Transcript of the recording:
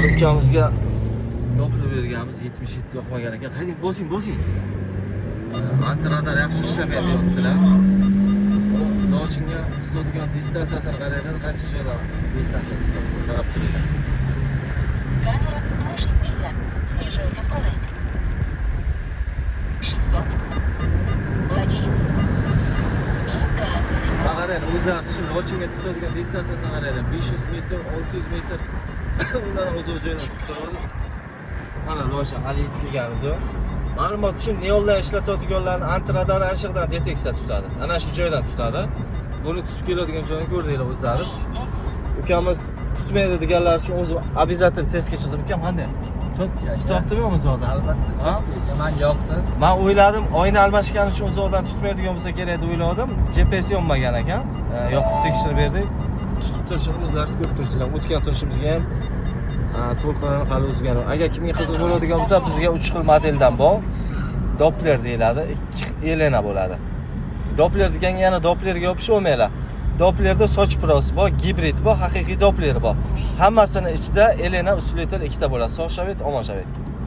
Bir ukamizga Doppler berganmiz, 77 yoqmagan ekan. Haydang, bosing, bosing. Antiradar yaxshi ishlamayapti deyaptilar. Lochinga tutadigan distansiyasini qaranglar, qancha joyda distansiya tutadi, qarab turinglar. Камера на 60. Снижайте скорость. 600. Лачин. ИК-7. Mana qaranglar, o'zlari shu lochinga tutadigan distansiyasini qaranglar. 500 metr, 600 metr, undan ham uzoq joydan tutib turadi. Mana lochin hali yetib kelganimiz yo'q. Ma'lumot uchun, neonlar ishlatadiganlarni antiradar ana shu yerdan deteksiya tutadi. Ana shu joydan tutadi. Buni tutib keladigan joyini ko'rdinglar o'zlaringiz. 200. Ukamiz tutmaydi deganlar uchun o'zi обязательно testga chiqdim. Ukam, qanday? Cho'tki aka. Tutyaptimi uzoqdan? Albatta, Ha? cho'tki aka. Manga yoqdi. Man o'yladim, oyna almashgani uchun uzoqdan tutmaydigan bo'lsa kerak deb o'yladim. GPS yonmagan ekan. Yoqib tekshirib berdik. Tutib turishini o'zlaringiz ko'rib turibsizlar. O'tgan turishimizga ham to'lqinini hali uzgani yo'q. Agar kimga qiziq bo'ladigan bo'lsa, bizga 3 xil modeldan bor. Doppler deyiladi, ikki Elena bo'ladi. Doppler deganga yana Dopplerga yopishib olmanglar. Dopplerda soch prosi bor, gibrid bor, haqiqiy Doppler bor. Hammasini ichida Elena усилитель ikkita bo'ladi. Sog' шевет, o'ng шевет.